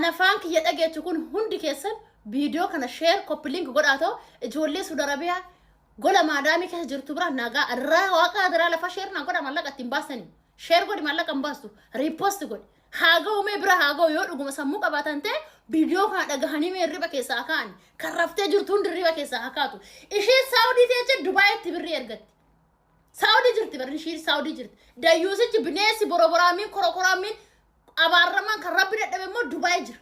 Afaan kiyya dhageechu kun hundi keessan viidiyoo kana share, copy link godhaa ta'u ijoollee Suudi Arabiyaa gola maadaamii keessa jirtu bira nagaa irraa waaqa adiraa lafa share na godha. Mallaqa ittiin baasanii share godhi, maallaqa hin baastu, repost godhi, haa ga'u mee bira haa ga'u. Yoo dhuguma sammuu qabaatan ta'e viidiyoo kana dhagahanii mee hirriba keessaa haa ka'an. Kan raftee jirtu hundi hirriba keessaa haa kaatu. Isheen Saawudii teeche Dubaayitti birrii ergatti. Saawudii jirti barri, ishiin Saawudii jirti. Dayyuusichi bineensi boroboraamiin korokoraamiin abaarramaan kan rabbi dadhabe immoo Dubaay jira.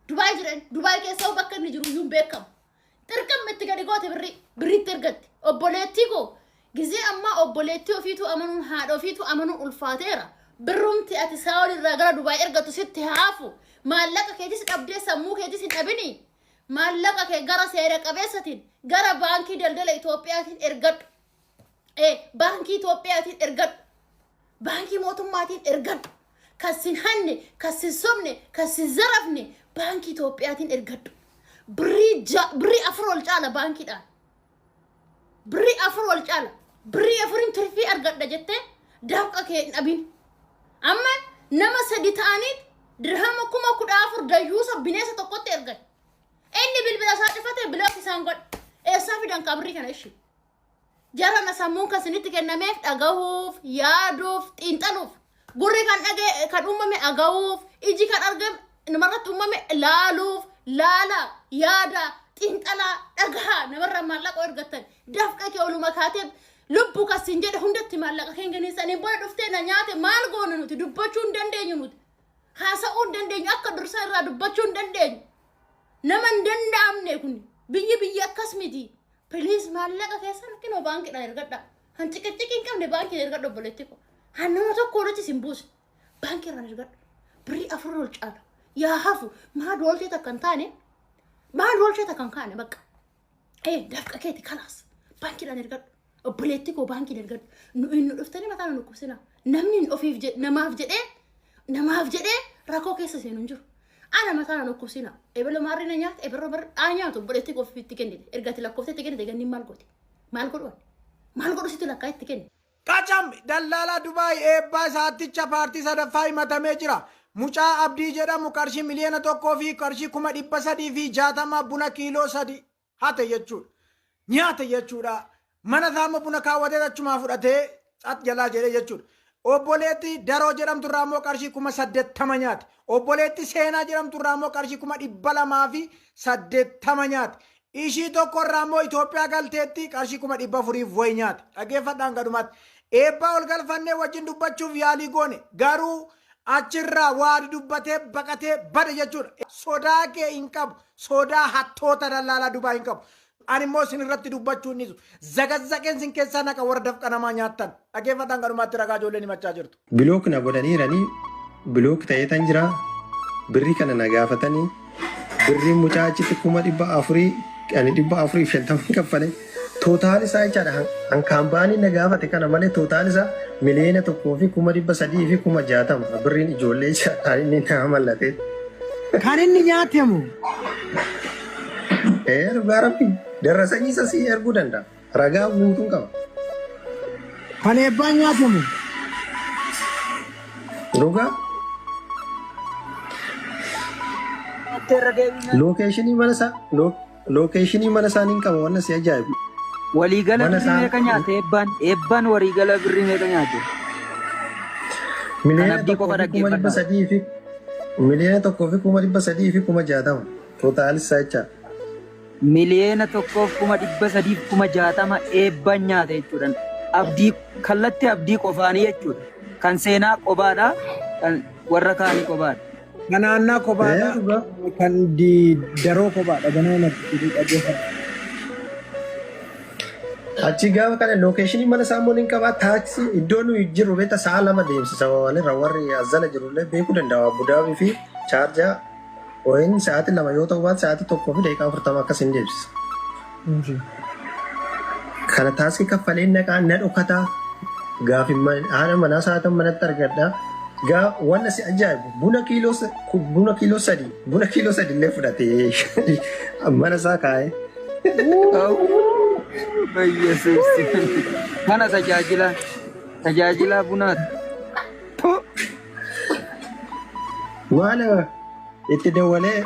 Dubaay jira. Dubaay keessaa bakka inni jiru iyyuu hin beekamu. Xirqamma itti gadi goote, birrii birriitti ergatti. Obboleettii koo, gizee ammaa obboleettii ofiituu amanuun, haadha ofiituu amanuun ulfaateera. Birrumti ati Saawudii irraa gara Dubaay ergatu sitti haafu. Maallaqa keetis dhabdee sammuu keetis hin dhabini. Maallaqa kee gara seera qabeessatiin gara Baankii Daldala Itoophiyaatiin ergadhu. Baankii Itoophiyaatiin ergadhu. Baankii mootummaatiin ergadhu. Kan sin hanne, kan sin sobne, kan sin zarafne baankii Itoophiyaatiin ergadhu. Birrii 4 ol caala baankiidhaan. Birrii 4 ol caala. Birrii 4n tirfii argadha jettee dafqa kee hin dhabin. Amma nama sadi ta'anii dirhama 14,000 dayyuusa bineensa tokkotti ergan. Inni bilbila isaa cufate, block isaan godhe. Eessaa fidan kaa birrii kana ishii? Jarana, sammuun kan isinitti kennameef dhagahuuf, yaaduuf, xiinxaluuf. Gurri kan dhagaye kan uumame dhagahuuf, iji kan argame namarratti uumame laaluuf, laala, yaada, xiinxalaa, dhagahaa namarraa maallaqa ergattan. Dafqa kee oluma kaatee lubbuu kan siin jedhe hundatti maallaqa keenya kennisanii booda dhuftee na nyaate maal goona nuti? Dubbachuu hin dandeenyu nuti. Haasa'uu hin dandeenyu, akka dursa irraa dubbachuu hin dandeenyu. Nama hin danda'amne kun biyyi biyya akkas miti. Please, maallaqa keessan kinoo baankiidhaan ergadha. Han ciqiciqii hin qabne baankiin ergadha, obboleetti koo. Han nama tokko walitti sin buuse. Baankii irraan ergadha. Birrii 4 ol caala. Yaa hafu maa doolchee takka hin taane, maa doolchee takka hin kaane bakka. Dafqa keeti kalaas baankiidhaan ergadhu. Obboleetti koo, baankiin ergadhu. Nu inni dhuftanii mataa nu dhukkubsina. Namni ofiif jedhe namaaf jedhee rakkoo keessa seenu hin jiru. Ana mataa na dhukkubsina. Ebelo maarri na nyaata, ebelo maarri dhaa nyaatu. Obboleetti koo ofiitti kennite. Erga ati lakkoftee itti kennite ganni maal goote? Maal godhu? Maal godhu situ lakkaa itti kenne? Qacam dallaalaa Dubaay eebbaa isaatticha paartii sadaffaa himatamee jira. Mucaa Abdii jedhamu qarshii 1,360,000 buna kiiloo 3 hate jechuudha. Nyaate jechuudha. Mana isaa immoo buna kaawwatee achumaa fudhatee xat jalaa jedhee jechuudha. Obboleetti Daroo jedhamtu irraa immoo qarshii 80,000 nyaate. Obboleetti Seenaa jedhamtu irraa immoo qarshii 280,000 nyaate. Ishii tokko irraa immoo Itoophiyaa galteetti qarshii 400,000 wayi nyaate. Dhaggeeffadhaan gadhumaatti. Eebbaa ol galfannee wajjin dubbachuuf yaalii goone. Garuu achirraa waa dubbatee baqatee bade jechuudha. Sodaa kee hin qabu. Sodaa hattoota dallaalaa Dubaay hin qabu. Ani immoo isin irratti dubbachuu hin dhiisu. Zagazzaqeen isin keessaa naqa, warra dafqa namaa nyaattan. Dhaggeeffadhaan gadhumaatti ragaa ijoolleen himachaa jirtu. Block na godhaniiranii, block ta'eetan jira. Birrii kana na gaafatanii, birriin mucaa achitti 400,000, ani 450 kaffale. Total isaa jechaadha, han kaampaanii na gaafate kana malee total isaa 1,360,000 birriin ijoollee jechaadha inni na mallate. Kan inni nyaatemu. Ee, dhugaa rabbi darrasanyii isa sii erguu danda'a. Ragaa guutuun qaba. Kan eebbaan nyaatemu. Dhugaa. Locationii mana isaa, locationii mana isaa niin qaba, wanna si ajaa'ibu. Waliigala Mana birrii isaa meeqa nyaate eebbaan? Eebbaan waliigala birrii meeqa nyaate? Kan Miliyoona Abdii tokkoo qofa fi kuma dhibba dhaggeeffadha. sadii fi 1,360,000 total isaa jecha. 1,360,000 eebbaan nyaate jechuudha. Abdii kallattii Abdii qofaanii jechuudha. Kan Seenaa qobaadha. Kan warra kaanii qobaadha. Kan Aannaa Ee, kophaadha. dhugaa. Kan Daroo kophaadha. Ganama natti dhaggeeffadha. Achi gaafa kana locationii mana isaa immoo niin qabaa. Taaksii iddoo nuyi jirru beekta, sa'a 2 deemsisa walirra, warri azzala jirullee beekuu danda'a. Abu Dhaabii fi Chaarjaa wayin sa'aatii 2 yoo ta'u baate sa'aatii 1:40 akkas hin deemsisa. Kana taaksii kaffalee naqaa, na dhokataa, gaafi haadha manaa sa'aatan manatti argadha. Gaa wanna si ajaa'ibu buna kiiloo 3 illee fudhatee mana isaa kaa'ee. Yesuus. Kana tajaajila tajaajila bunaati. Maal Itti dawwalee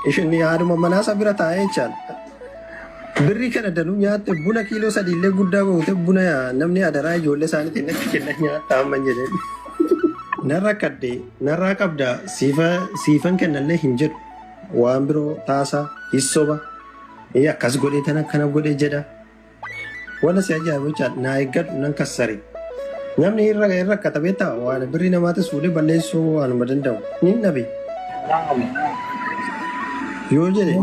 ishin haadhuma manaa isa bira taa'ee jechaadha. Birrii kana danuu nyaatte, buna kiiloo sadiillee guddaa goote, buna namni adaraa ijoollee isaaniitiin natti kennan nyaatta amma jedheen. Narra rakkadde, narraa qabda, siifan kennallee hin jedhu. Waan biroo taasaa hissoba akkas godhee tan akkana godhee jedha. Wanta si ajaa'ibu jechaadha, naa eeggadhu nan kassare. Namni irra rakkata beektaa, waan birrii namaatis fuudhee balleessuu waanuma danda'u. Ni dhabe. Yoo jedhe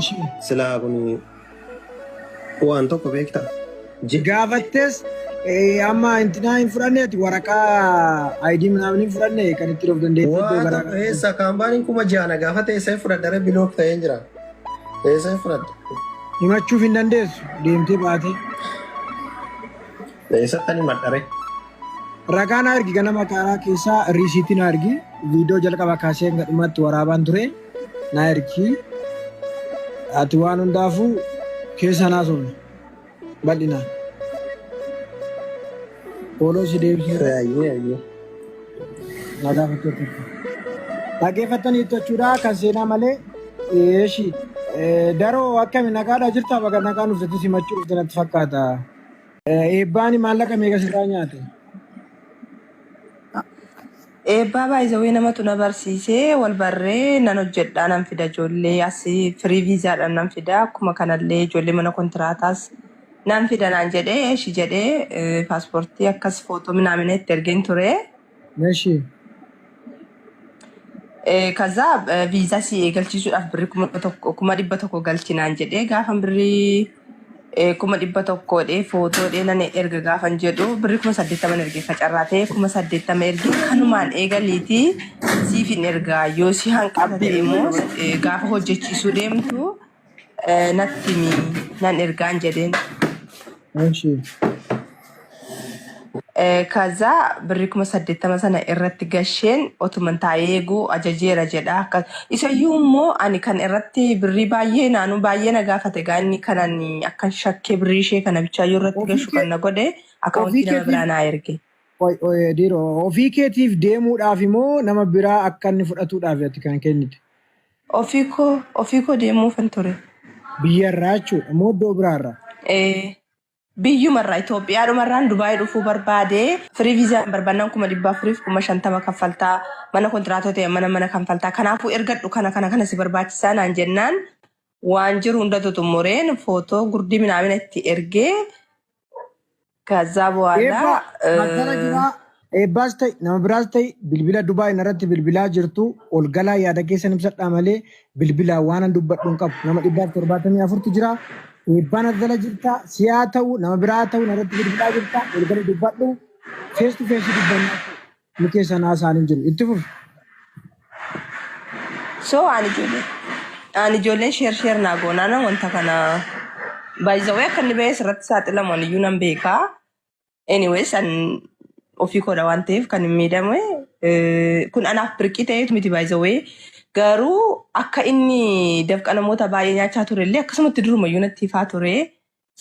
silaa kun waan tokko beektaa. Gaafattes amma intinaa hin fudhanneeti, waraqaa ID ምናምን hin fudhanne kan itti of dandeettii iddoo Waa garaa tokko eessa kaampaaniin 6,000 gaafate, eessa fudhadha? Block ta'ee jira. Eessa fudhadha? Himachuuf hin dandeessu deemtee baatee. Eessatti ni madhare? Ragaa na ergi, ganama karaa keessaa riisiitii na ergi, viidiyoo jalqaba kaasee hanga dhumaatti waraabaan ture na ergi. Ati waan hundaafuu keessa naasofne bal'inaan. Fooloo si deebisee. Ayyee ayyee. Na gaafattee turte. Dhaggeeffattanii jechuudha kan seenaa malee. Eeshi, daroo akkami, nagaadhaa jirtaa? Baga nagaa nuuf simachuu dhufte natti fakkaata. Eebbaan maallaqa meeqa sirraa nyaate? Eebbaa baay'isawee namatu na barsiisee, wal barree nan hojjedhaa, nan fida ijoollee asii, free viizaadhaan nan fida, akkuma kanallee ijoollee mana kontiraataas nan fida naan jedhee, eeshi jedhee, paaspoortii akkas footoo minaamina itti ergeen ture. Eeshi. ከዛ viizaa si eegalchiisuudhaaf birrii 1,100 galchinaan jedhee, gaafa birrii 100,000 dhee footoodhee nan erga gaafan jedhu, birrii 80,000 ergee, kacarraa ta'e 80,000 ergee, kanumaan eegaliitii siif hin ergaa, yoo si hanqata ta'e immoo gaafa hojjechiisuu deemtu natti himi nan ergaan jedheen. Eeshi. ከዛ birrii 80,000 sana irratti gasheen otuman taa'ee eeguu ajajeera jedha. Isayyuu immoo ani kan irratti birrii baay'ee naanuu baay'ee na gaafate, gaanni kanan akkan shakkee birrii ishee kana bichaayyuu irratti Ofii gashu kee kan na godhe ofii akaawuntii nama keetiif biraa naa erge. Oi, oi, Diiroo, ofii keetiif deemuudhaaf immoo nama biraa akka inni fudhatuudhaaf ati kan kennite? Ofii koo deemuufan ture. Biyyarraa jechuudha moo iddoo biraarraa? Biyyumarraa, Itoophiyaadhumarraan Dubaayii dhufuu barbaade, free viizaan barbaannaan 450,000 kaffaltaa, mana kontiraatoo ta'e mana kaffaltaa, kanaafuu ergadhu, kana kana kana si barbaachisaa naan jennaan, waan jiru hunda xumureen footoo gurdii minaamina itti ergee ከዛ በኋላ Eebbaa maddara jiraa, eebbaas ta'e nama biraas ta'e, bilbila Dubaay irratti bilbilaa jirtu, ol galaa yaada keessan ibsadhaa malee bilbilaa waan an dubbadhu hin qabu. Nama 174tu jira. Eebbaan as jala jirta, siyaa ta'u nama biraa ta'u narratti bilbilaa jirta, ol galii dubbadhu. Face to face dubbannaa nu keessa haasa'an hin jiru. Itti fufi. So ani ijoolleen share share naa goonaan wanta kana baay'isawee akka inni bahee irratti saaxilamu ani iyyuu nan beekaa. Anyways, an ofii koodha waan ta'eef kan hin miidhame. Kun anaaf birqii ta'eetu miti baay'isawee. Garuu akka inni dafqa namoota baay'ee nyaachaa ture illee akkasumatti durumayyuu natti ifaa ture.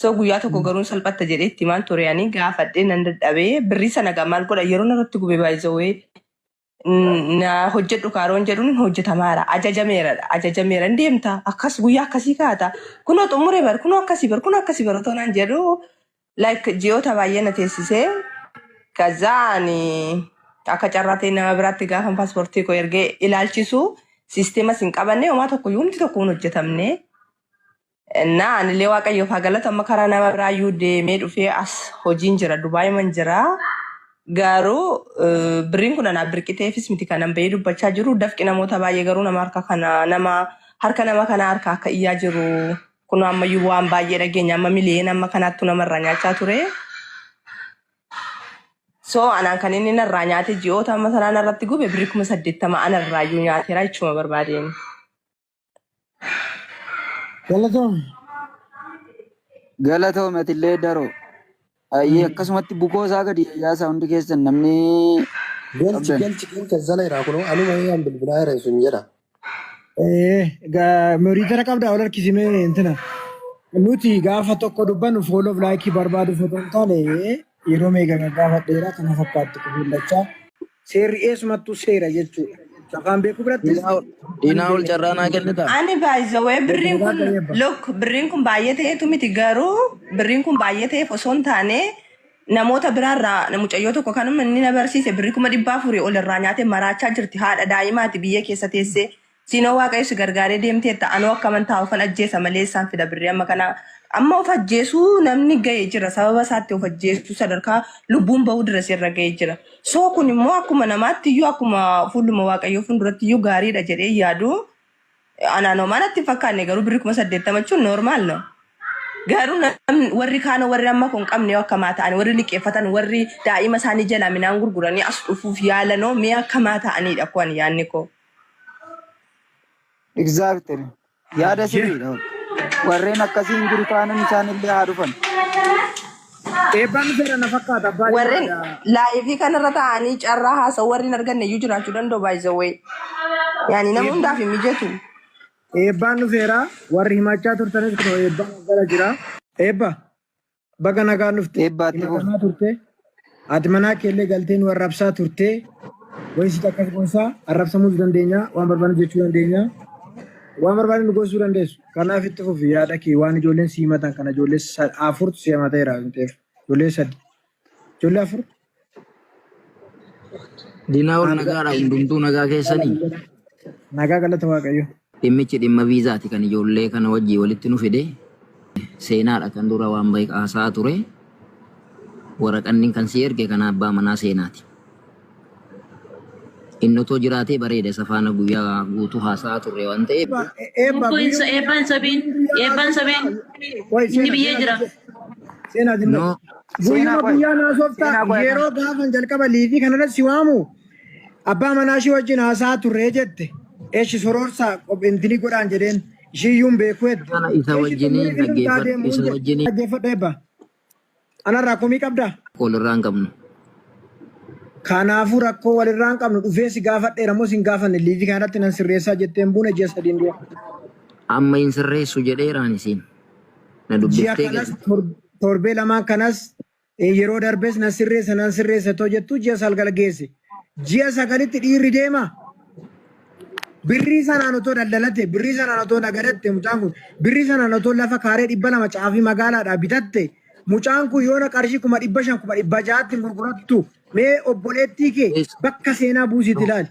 So guyyaa tokko garuu salphatta jedhee itti himaan ture, ani gaafadhee nan dadhabee, birrii sana gaa maal godha, yeroo narratti gube baay'isawee. Na hojjedhu kaaroon jedhuun hojjetamaara, ajajameera, ajajameera, hin deemta, akkas guyyaa akkasii kaata, kunoo xumuree bar, kunoo akkasii bar, kunoo akkasii bar otoo naan jedhu, like ji'oota baay'ee na teessisee, ከዛ ani akka carraa ta'e nama biraatti gaafan paaspoortii koo ergee ilaalchisu, siisteemas hin qabanne, homaa tokko humti tokko hin hojjetamne. እና anillee Waaqayyoof haa galatu, amma karaa nama biraayyuu deemee dhufee as hojiin jira, Dubaay man jira. Garuu birriin kun anaaf birqiteefis miti kanan bahee dubbachaa jiru, dafqi namoota baay'ee garuu nama harka kana, nama harka nama kana harka akka iyyaa jiru kun ammayyuu waan baay'ee dhageenya, amma miliyoona amma kanaattu namarraa nyaachaa ture. So anaan kan inni narraa nyaate, ji'oota amma sanaan irratti gube, birrii 80,000 anarraayyuu nyaateera jechuuma barbaadeen. Galatoom. Galatoome atillee daroo. Ayyee, akkasumatti bukoo isaa gadi yaasa hundi keessan namni Galchi qabdan. Galchi galchi zala iraa kunoo anuma eeyyan bilbilaa jira sun jedha. Moriitara qabdaa, ol harkisimee intina. Nuti gaafa tokko dubbannu follow fi like barbaadu otoo hin taane, yeroo meeqa gaafadheera kana fakkaatti qubullachaa. Seerri eessumattuu seera jechuudha. Afaan beekuu birattis Diinaa ol carraa naa kennitaa? Ani by the way birriin Dhugaa kun ta'ee eebba. look, birriin kun baay'ee ta'eetu miti, garuu birriin kun baay'ee ta'eef osoo hin taane namoota biraarraa mucayyoo tokko kanuma inni na barsiise birrii 400,000 ol irraa nyaate maraachaa jirti. Haadha daa'imaati, biyya keessa teessee. Siinoo Waaqayyo si gargaaree deemteetta. Anoo akkaman taa'u fan ajjeesa malee isaan fida birrii amma kana. Amma of ajjeesuu namni ga'ee jira, sababa isaatti of ajjeesuu sadarkaa lubbuun bahuu dira irra ga'ee jira. So kun immoo akkuma namaatti iyyuu, akkuma fuulduma Waaqayyoo fuulduratti iyyuu gaariidha jedhee yaadu. Anaan homaa natti hin fakkaanne, garuu birrii 80,000 jechuun normal no. Garuu namni warri kaan, warri amma kun qabne akkamaa ta'an, warri liqeeffatan, warri daa'ima isaanii jalaa midhaan gurguranii as dhufuuf yaalanoo mee akkamaa ta'anidha kun yaadni koo. Exactly. Yaada sirriidha. Warreen akkasii hin jiru taanaan isaanillee haa dhufan. Eebbaan dhufeera na fakkaata abbaa Warreen dhimmaadha. Live kanarra taa'anii carraa haasa'u warri hin arganne iyyuu jiraachuu danda'u, by the way. Yaani nama hundaaf hin mijatu. Eebbaan dhufeera, warri himachaa turtanis kunoo eebbaan gara jira. Eebba, baga nagaan dhufte. Eebbaatti fufu. Himatamaa turte. Ati manaa keellee galtee nu arrabsaa turte. Wayisitti akkas gosaa arrabsamuus dandeenya, waan barbaannu jechuu dandeenya. Waan barbaannu nu gorsuu dandeessu. Kanaaf itti fufi yaada kee, waan ijoolleen si himatan kana, ijoollee afurtu si himateera waan ta'eef. Ijoollee sadi. Ijoollee afur. Diinaa ol, nagaadha, hundumtuu nagaa keessanii. Nagaa, galata Waaqayyo. Dhimmichi dhimma viizaati kan ijoollee kana wajjii walitti nu fide. Seenaadha kan dura waan baay'ee haasaa ture. Waraqanni kan si erge kana abbaa manaa seenaati. Inni otoo jiraatee bareeda, isa faana guyyaa guutuu haasaa turre waan ta'eef. Eebba, eebba. Mukkuu eebbaan sobiin, eebbaan sobiin. Wai Inni seenaa biyya seenaa jira. Seenaa jimbee. No. Guyyuma Seenaa qoy. guyyaa naasoftaa Seenaa qoy. yeroo gaafan jalqaba live kanarratti si waamu abbaa manaa ishii wajjin haasaa turree jette. Eeshi soroorsaa qophiintinii godhaan jedheen, ishiiyyuu hin beeku jette. Kana isa Eeshi wajjiniin xumuree fi dhaggeeffadhu, deemuu isa jedhe. wajjiniin Dhaggeeffadhu eebba. Anarraa komii qabdaa? Walirraa hin qabnu. Kanaafuu rakkoo walirraa hin qabnu, dhufee si gaafadheera moo si hin gaafanne? Live kanarratti nan sirreessaa jetteen buune ji'a 3n dura. Amma hin sirreessu jedheeraan isiin. Na Ji'a dubbiftee kanas gadi. Torbee lamaan kanas yeroo darbes nan sirreessa nan sirreessa too jettu ji'a 9 geesse. Ji'a 9tti dhiirri deema. Birrii sanaan otoo daldalate, birrii sanaan otoo nagadatte, mucaan kun birrii sanaan otoo lafa kaaree 200 caafii magaalaadhaa bitatte, mucaan kun yoona qarshii 500,000 600,000tti hin gurgurattu. Mee obboleettii kee bakka seenaa buusiiti ilaali.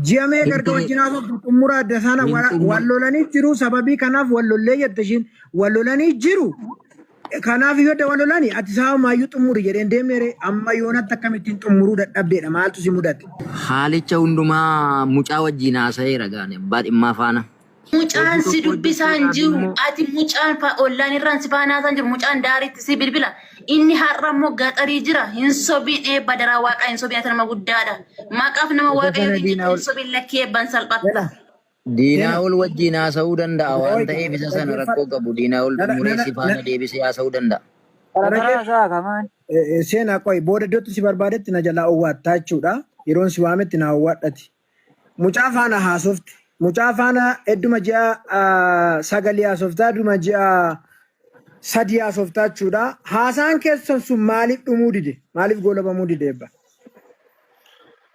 Ji'a meeqa erga wajjin haasoftu xumura adda sana wal lolanii jiru, sababii kanaaf wal lollee jette ishiin, wal lolanii jiru. Kanaaf yoo adda wal lolani ati sababa maayyuu xumuri jedheen deemne, amma yoonatti akkamittiin xumuruu dadhabdeedha, maaltu si mudate? Haalicha hundumaa mucaa wajjin haasa'eera gaane abbaa dhimmaa faana. Mucaan Hojii si tokko dubbisaa hin hojjechuudhaaf jiru. immoo Ati mucaan ollaan irraan si faana haasaan jiru. Mucaan daariitti si bilbila. Inni har'a immoo gaxarii jira. Hin sobiin eebba, daraa waaqaa hin sobiin, ati nama guddaadha. Maqaaf nama Isa waaqayyoo sana hin jettu, diinaa hin ol. sobiin, lakkii, eebbaan salphatta. Jedha. Diinaa Seena. ol wajjin haasa'uu danda'a waan ta'eef isa sana rakkoo qabu diinaa ol xumuree si faana deebisee haasa'uu danda'a. Tara tara isaa kamaan. Seenaa, qoy, booda iddootti si barbaadetti na jalaa owwaattaa jechuudha. Yeroon si waametti na owwaadhati. Mucaa faana haasofte. Mucaa faana hedduma ji'a 9 haasoftaa, hedduma ji'a 3 haasoftaa jechuudha. Haasaan keessan sun maaliif dhumuu dide? Maaliif goolabamuu dide, eebba?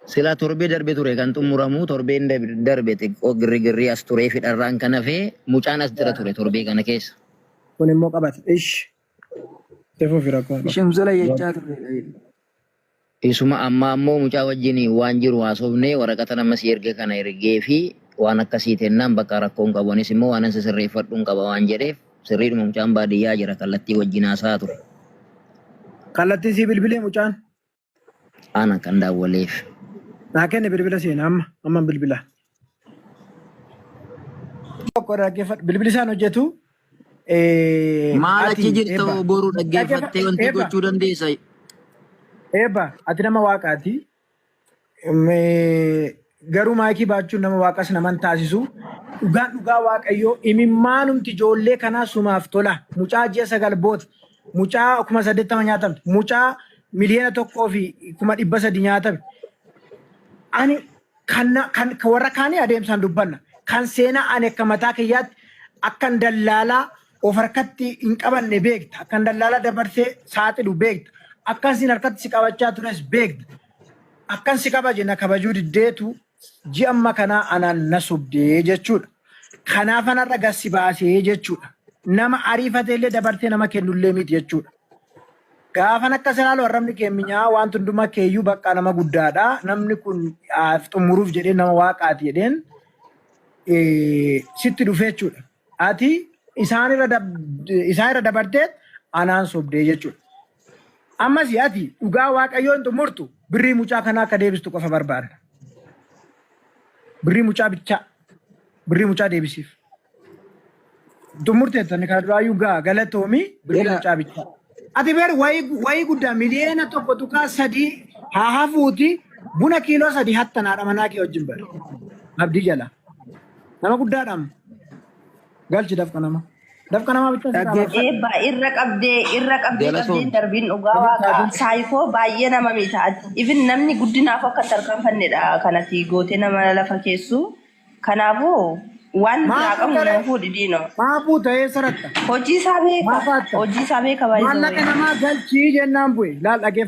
Sila torbee darbe ture kan xumuramu, torbeen darbe xiqqoo girri as turee fi dharraan kan hafee mucaan as jira ture torbee kana keessa. Kun immoo qabata. Ish. Tefuu fi rakkoon qaba. Ishimsula jechaa turre. Isuma amma ammoo mucaa wajjin waan jiru haasofnee, waraqata nama si erge kana ergee fi waan akkasii tennaan bakka rakkoon qabu, anis immoo waan ansa sirreeffadhuun qaba waan jedheef sirriidhuma mucaan baadiyyaa jira, kallattii wajjin haasa'aa ture. Kallattiin sii bilbilee mucaan? Ana kan daawwaleef. Naa kenne bilbila seena, amma amma bilbila. Tokko dhaggeeffadhu, bilbilli isaan hojjetu. Maal Ati achi jirta eebba. boru dhaggeeffattee wanti Eebba. gochuu dandeessa. Eebba, ati nama waaqaati. Garuu maayikii baachuun nama waaqas naman taasisu. Dhugaan dhugaa waaqayyoo, imimmaanumti ijoollee kanaa sumaaf tola. Mucaa ji'a 9 boota. Mucaa 80,000 nyaatamte. Mucaa 1,300,000 nyaatame. Ani kan kan warra kaanii adeemsaan dubbanna. Kan seenaa ani akka mataa kiyyaatti akkan dallaalaa of harkatti hin qabanne beekta. Akkan dallaalaa dabarsee saaxilu beekta. Akkan sin harkatti si qabachaa tures beekta. Akkan si kabaje na kabajuu diddeetu. Ji'a amma kanaa anaan na sobdee jechuudha. Kanaaf anarra gassi baasee jechuudha. Nama ariifatee illee dabartee nama kennullee miti jechuudha. Gaafan akkas ilaalu arrabni kee minyaa waan hundumaa keeyyuu bakka nama guddaadha. Namni kun xumuruuf jedhee nama waaqaati jedheen sitti dhufe jechuudha. Ati isaan irra dabartee anaan sobdee jechuudha. Ammas ati dhugaa waaqayyoon xumurtu birrii mucaa kanaa akka deebistu qofa barbaadna. Birrii mucaa bichaa. Birrii mucaa deebisiif. Xumurteettani kana duraayyuu gaa galatoomii birrii mucaa bichaa. Ati beer wayii guddaa 1.3 miliyoona haa hafuuti buna kiiloo 3 hattanaadha manaa kee wajjin bari. Abdii jala. Nama guddaadhaam. Galchi dafqa nama. Dafqa namaa bichaa sirraa barbaada. Eebba irra qabdee irra qabdee qabdeen darbiin dhugaa waaqaa saayikoo baay'ee nama miidha. Even namni guddinaaf akka hin tarkaanfannedha kanati gootee nama lafa keessu. Kanaafuu waan biraa Maaf qabnu fuutare? nama fuudhi diino. Maaf fuuta eessa ratta? Hojii isaa beeka. Maaf haatta? Hojii isaa beeka Maallaqa baay'ee. namaa galchii jennaan bu'e. Laal dhageeffadhu.